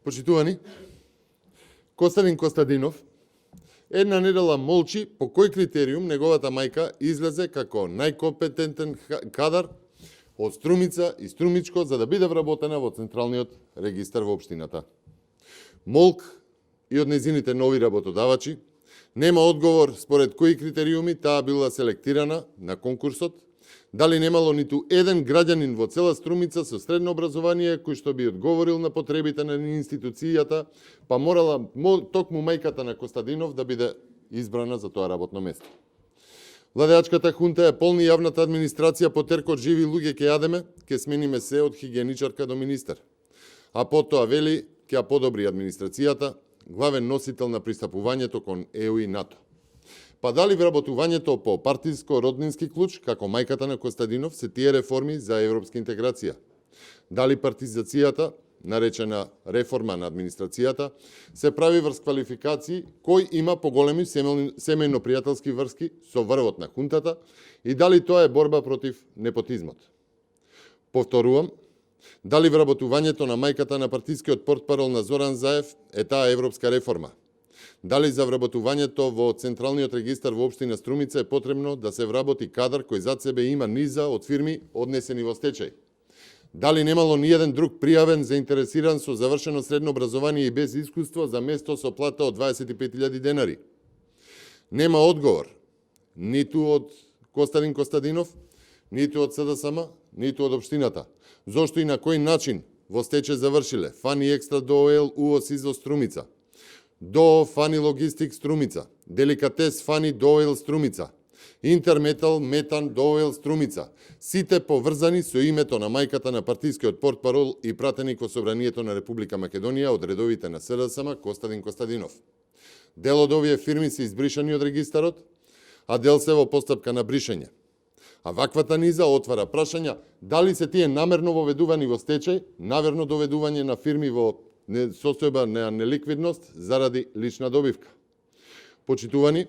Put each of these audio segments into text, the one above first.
Почитувани, Костадин Костадинов една недела молчи по кој критериум неговата мајка излезе како најкомпетентен кадар од Струмица и Струмичко за да биде вработена во Централниот регистар во општината. Молк и од незините нови работодавачи, нема одговор според кои критериуми таа била селектирана на конкурсот, дали немало ниту еден граѓанин во цела Струмица со средно образование кој што би одговорил на потребите на институцијата, па морала токму мајката на Костадинов да биде избрана за тоа работно место. Владеачката хунта е полни јавната администрација по теркот живи луѓе ке јадеме, ке смениме се од хигиеничарка до министер. А потоа вели ке ја подобри администрацијата, главен носител на пристапувањето кон ЕУ и НАТО. Па дали вработувањето по партиско-роднински клуч, како мајката на Костадинов, се тие реформи за европска интеграција? Дали партизацијата, наречена реформа на администрацијата, се прави врз квалификации кој има поголеми семејно-пријателски врски со врвот на хунтата и дали тоа е борба против непотизмот? Повторувам, дали вработувањето на мајката на партискиот портпарол на Зоран Заев е таа европска реформа? Дали за вработувањето во Централниот регистар во општина Струмица е потребно да се вработи кадар кој зад себе има низа од фирми однесени во стечај? Дали немало ниеден друг пријавен заинтересиран со завршено средно образование и без искуство за место со плата од 25.000 денари? Нема одговор ниту од Костадин Костадинов, ниту од СДСМ, ниту од општината. Зошто и на кој начин во стечај завршиле Фани Екстра ДООЛ УО СИЗО Струмица, ДОО Фани Логистик Струмица, Деликатес Фани ДООЛ Струмица, Интерметал Метан ДООЛ Струмица, сите поврзани со името на мајката на партискиот портпарол и пратеник во Собранието на Република Македонија од редовите на СДСМ Костадин Костадинов. Дел од овие фирми се избришани од регистарот, а дел се во постапка на бришење. А ваквата низа отвара прашања дали се тие намерно воведувани во стечај, наверно доведување на фирми во состојба на неликвидност заради лична добивка. Почитувани,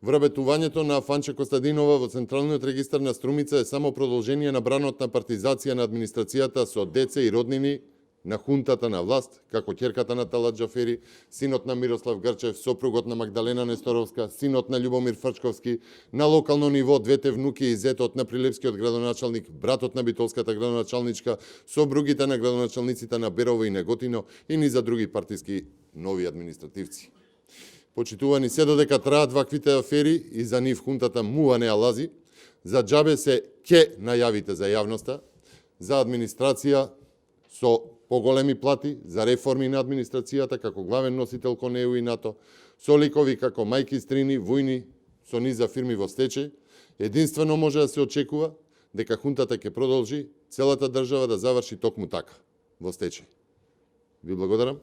вработувањето на Фанче Костадинова во Централниот регистар на Струмица е само продолжение на бранот на партизација на администрацијата со деце и роднини на хунтата на власт, како ќерката на Талат Џафери, синот на Мирослав Грчев, сопругот на Магдалена Несторовска, синот на Љубомир Фрчковски, на локално ниво двете внуки и зетот на Прилепскиот градоначалник, братот на Битолската градоначалничка, сопругите на градоначалниците на Берово и Неготино и низа други партиски нови административци. Почитувани, се додека траат ваквите афери и за нив хунтата мува не ја лази, за џабе се ке најавите за јавноста, за администрација со поголеми плати, за реформи на администрацијата како главен носител кон ЕУ и НАТО, со ликови како мајки стрини, војни, со низа фирми во стечај, единствено може да се очекува дека хунтата ќе продолжи целата држава да заврши токму така, во стечај. Ви благодарам.